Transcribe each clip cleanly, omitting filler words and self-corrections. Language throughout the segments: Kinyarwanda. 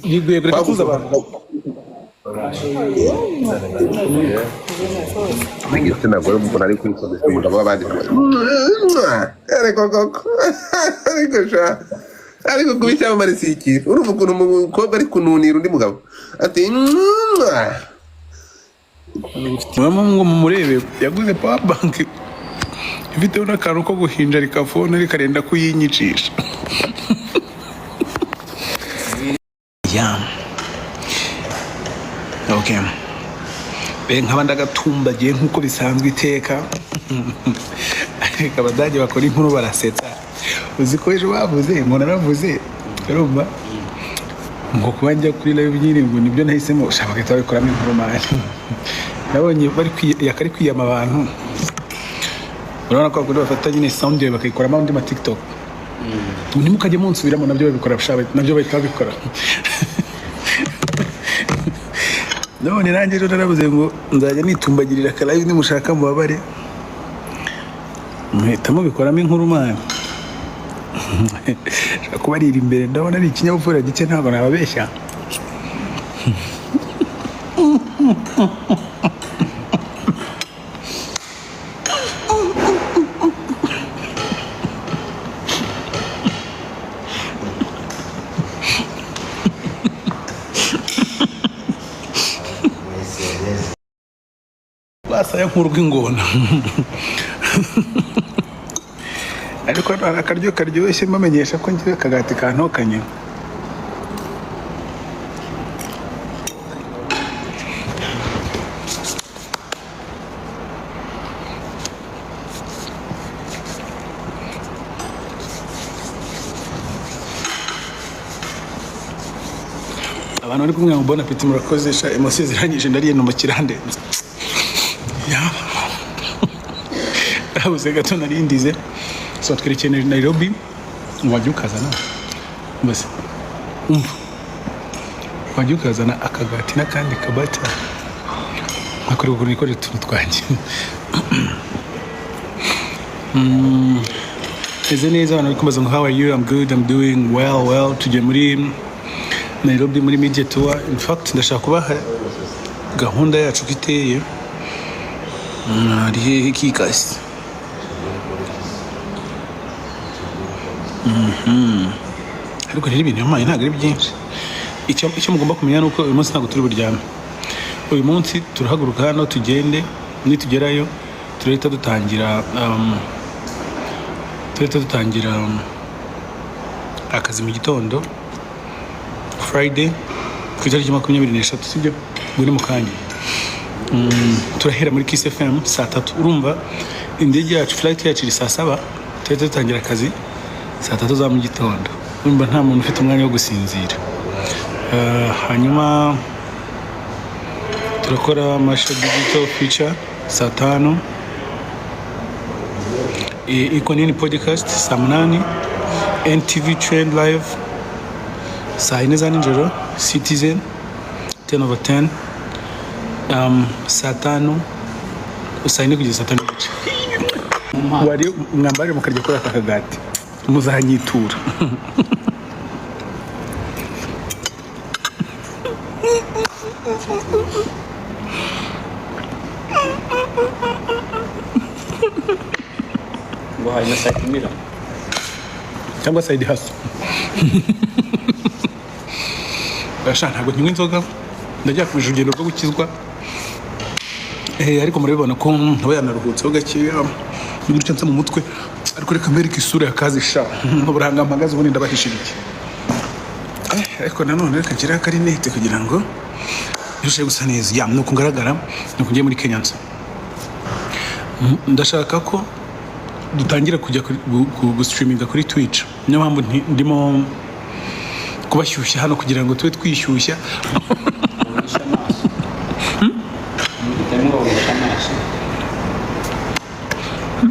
Yego, yego, reka tuze abantu. Igitsina gore umuntu ari kwikodesha umugabo w'abandi, ariko koko, ariko sha, ariko kuba icyamamare si ikintu. Urumva ukuntu umukobwa ari kununira undi mugabo ati "Mwah." Muramo ngo mumurebe, yaguze power bank ifiteho n'akantu ko guhinjarika phone, ariko arenda kuyinyicisha. Yeah. Okay. Be nkaba ndagatumbagiye nk'uko bisanzwe iteka, ariko Abadage bakora inkuru barasetsa. Uzi ko ejo bavuze ngo naravuze, urumva, ngo kuba njya kuri live nyine ngo nibyo nahisemo, ushaka bagahita babikoramo inkuru. Man, nabonye bari yakari kwiyama abantu. Urabona ko bakunda bafata nyine sound yawe bakayikoramo andi ma TikTok, ntimukajye munsubiramo, nabyo babikora sha, nabyo bahita babikora. None nanjye rero narabuze ngo nzajya nitumbagirira aka live, nimushaka mubabare muhita mubikoramo inkuru. Man, nshaka kubarira imbere, ndabona ari ikinyabupfura gike, ntabwo nababeshya. Basaya nk'urw'ingona, ariko hano hari akaryo karyoshye. Mbamenyesha ko ngiwe akagati kantokanye. Abantu bari kumwe ngo bon appétit, murakoze sha. Émotion zirangije, ndariye no mu kirande. Habuze gato narindize. So twerekeye Nairobi. Wajya ukazana mbese, umva, wajya ukazana akagati n'akandi kabata, nkakorera ukuntu nikorera utuntu twanjye. Meze neza. Abantu bari kumbaza ngo "How are you?" I'm good, I'm doing well, well. Tugiye muri Nairobi muri media tour. In fact, ndashaka kubaha gahunda yacu uko iteye. Hari hehe kikasi? Ariko rero ibintu yampaye ntabwo ari byinshi. Icyo mugomba kumenya ni uko uyu munsi ntabwo turi buryame. Uyu munsi turahaguruka hano tugende, nitugerayo turahita dutangira akazi mu gitondo, Friday, ku itariki 23, sibyo? Ubwo ni mu kanya. Turahera muri Kiss FM saa 3. Urumva indege yacu, flight yacu iri saa 7, turahita dutangira akazi saa 3 za mu gitondo. Urumva nta muntu ufite umwanya wo gusinzira. Hanyuma turakora Masha Digital Feature saa 5, Iko Nini Podcast saa 8, NTV Trend Live saa 4 za nijoro, Citizen 10 over 10, saa 5, saa 4 kugeza saa 5 n'igice. Wari mwambarire mukarya kuri aka kagati, muzanyitura. Ngo hari na side mirror. Cyangwa side hustle. Basha, ntabwo nkinywa inzoga, ndajyakomeje urugendo rwo gukizwa. Ariko murabibona ko aba yanaruhutseho gakeya gutya, nsa mu mutwe. Ariko reka mbereke isura ya kazi sha, uburanga mpagaze ubundi ndabahishira iki? Ariko nanone reka nshyireho akarinete kugira ngo birusheho gusa neza. Ya, nuko ngaragara, nuko ngiye muri Kenya nsa. Ndashaka ko dutangira kujya gustreaminga kuri Twitch, niyo mpamvu ndimo kubashyushya hano kugira ngo tube twishyushya. Bawisha amaso. Muhitamo bawisha amaso.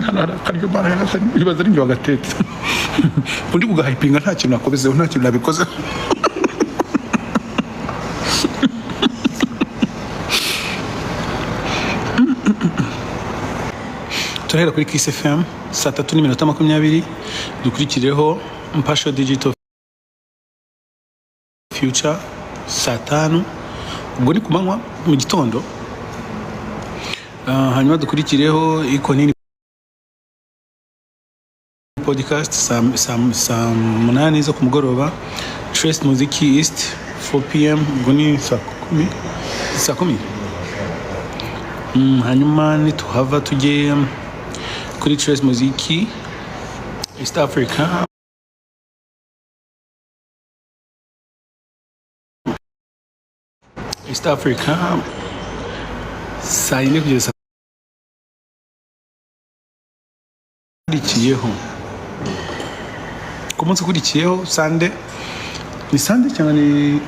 Hano hari akaryo bara, ibibazo ari njye wagatetse, undi kugahayipinga, nta kintu nakobezeho, nta kintu nabikozeho. Turahera kuri Kiss FM saa 3 n'iminota 20, dukurikireho Mpasho Digital. Future saa 5, ubwo ni ku manywa mu gitondo. Hanyuma dukurikireho Ikonini Podcast saa 8 zo ku mugoroba, Trace Muziki East 4 p.m., ubwo ni saa 10, saa 10. Hanyuma nituhava tujye kuri Trace Muziki East Africa, East Africa, saa 4 kugeza saa ukurikiyeho, ku munsi ukurikiyeho Sunday, ni Sunday cyangwa ni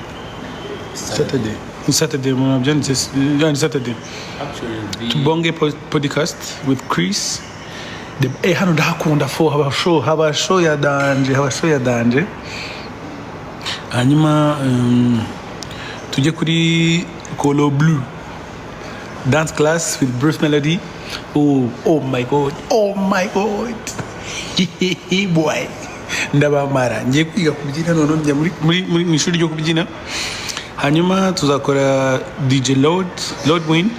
Saturday? Ni Saturday, mu byanditse, yeah, ni Saturday. Actually, the Tubonge Podcast with Chris. Hano ndahakunda fo, haba show ya danger, haba show ya danger. Hanyuma tujye kuri Colo Blue dance class with Bruce Melody. Oh my God, oh my God, boy, ndabamara, ngiye kwiga kubyina none, njya muri mu ishuri ryo kubyina. Hanyuma tuzakora DJ Lord Win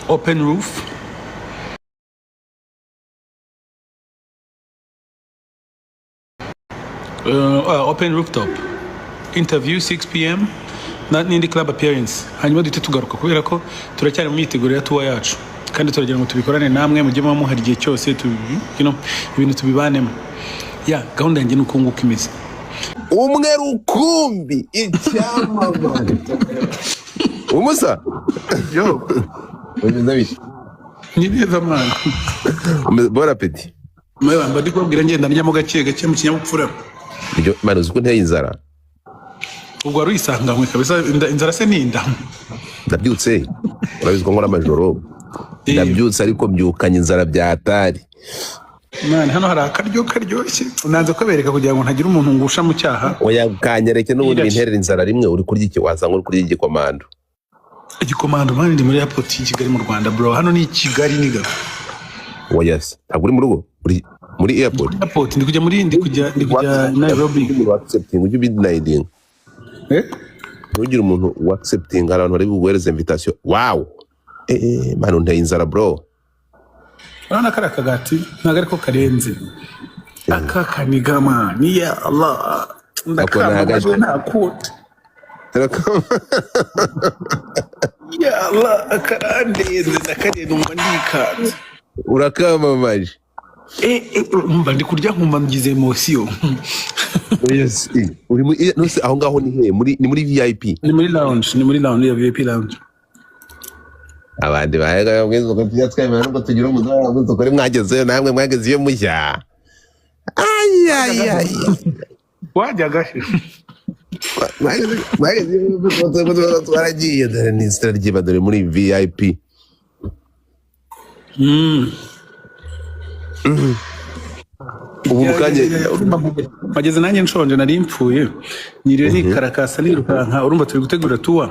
Open Roof. Open Rooftop interview 6 p.m. n'indi club appearance. Hanyuma duhite tugaruka kubera ko turacyari mu myiteguro ya tour yacu, kandi turagira ngo tubikorane namwe, mujye muba muhari igihe cyose ibintu tubibanemo. Ya gahunda yanjye ni uko nguko imeze. Umwe rukumbi, icyamamare, umusa. Yo. Bimeze bite? Ni neza, mwana. Bon appétit. Mba ndi kubabwira, ngenda ndyamo gake gake mu kinyabupfura. Ibyo mani, uzi ko nteye inzara? Ubwo wari uyisanganywe kabisa. Inzara se ni inda? Ndabyutse, urabizi ko nkora amajoro. Ndabyutse ariko mbyukanye inzara byatari. Mwana, hano hari akaryo karyoshye, nanze kubereka kugira ngo ntagira umuntu ngusha mu cyaha. Oya, kanyereke n'ubundi. Irashye. Binterera inzara rimwe. Uri kurya iki? Wasanga uri kurya igikomando. Igikomando, mwana, ndi muri airport y'i Kigali mu Rwanda, bro. Hano ni i Kigali, niga. Oya se, ntabwo uri mu rugo, uri muri airport? Airport, ndi kujya Nairobi. Umuntu accepting ujye ubidenyinga. Eh? Ntugire umuntu wa accepting. Hari abantu bari buguhereza invitation. Wow, mani, unteye inzara, bro. Urabona kariya kagati ntabwo ariko karenze aka kanigama ni ya Allah. Ako ni Ndakamamaje, ntakundi. Ya Allah, akarandenze, ndakariye numva ndikanze. Urakamamaje. Umva, ndi kurya nkumva ngize emotion. Yes. Uri muri nose aho ngaho ni he? Muri ni muri VIP? Ni muri lounge, ni muri lounge ya VIP lounge. Abandi bahega bwiza ko tujya twemera nubwo tugira umuzamu tukore, mwagezeyo namwe, mwageze iyo mujya. Ay ay ay. Wajyaga he? Mwageze iyo twaragiye, dore ni isitara ryiba, dore muri VIP. Ubu mu kanya. Mageze nanjye nshonje, nari mpfuye, niriwe nikarakasa nirukanka. Urumva turi gutegura tour.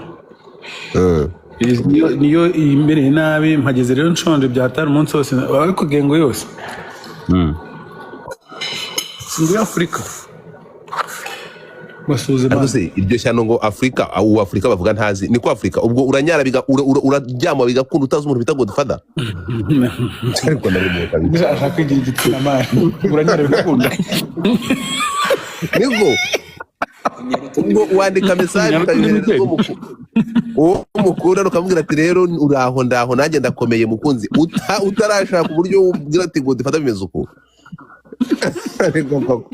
Niyo imereye nabi. Mpageze rero nshonje byatari umunsi wose, ariko gengo yose ngo Afurika basuhuze. Ariko Bana. Se iryo shyano ngo Afurika, ubu Afurika bavuga ntazi niko Afurika. Ubwo uranyara uraryama bigakunda utazi umuntu bita Godfather, ariko ndabimuka kabisa. Ashaka kwigira igitsina mani, uranyara bigakunda. Niko ubwo wandika message ukayohereza uwo mukunda, ukamubwira ati: "Rero uraho, ndaho, nanjye ndakomeye mukunzi." Utarashaka uburyo ubwira ati: "Godfather bimeze uku." Ariko koko.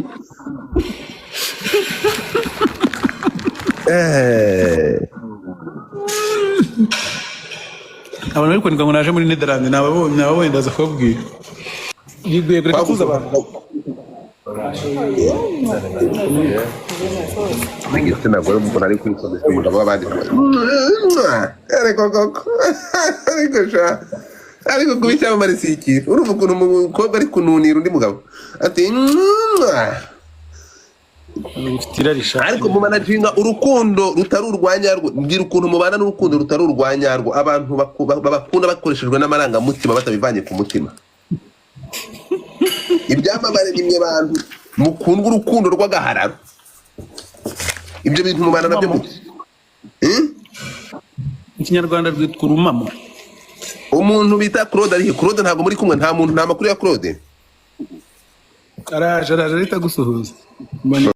Abantu bari kwandika ngo naje muri Netherlands, nababonye, ndaza kubabwira. Yiguye reka tuza abantu. Igitsina gore umuntu ari kuri komisiyo baba bandika, ariko koko, ariko sha, ariko kuba icyamamare si ikintu. Urumva ukuntu umukobwa ari kununira undi mugabo ati: "Mwah." Ufite irari sha. Ariko mumanaginga urukundo rutari urwa nyarwo. Mbwira ukuntu mubana n'urukundo rutari urwa nyarwo, abantu babakunda bakoreshejwe n'amarangamutima, batabivanye ku mutima. Ibyamamare nimwe bantu mukundwa urukundo rw'agahararo. Ibyo bintu mubana nabyo Urumamo. gute? Hmm? Mu Kinyarwanda rwitwa urumamo. Umuntu bita Claude arihe? Claude ntabwo muri kumwe? Nta muntu, nta makuru ya Claude? Araje, araje, ahita agusuhuza.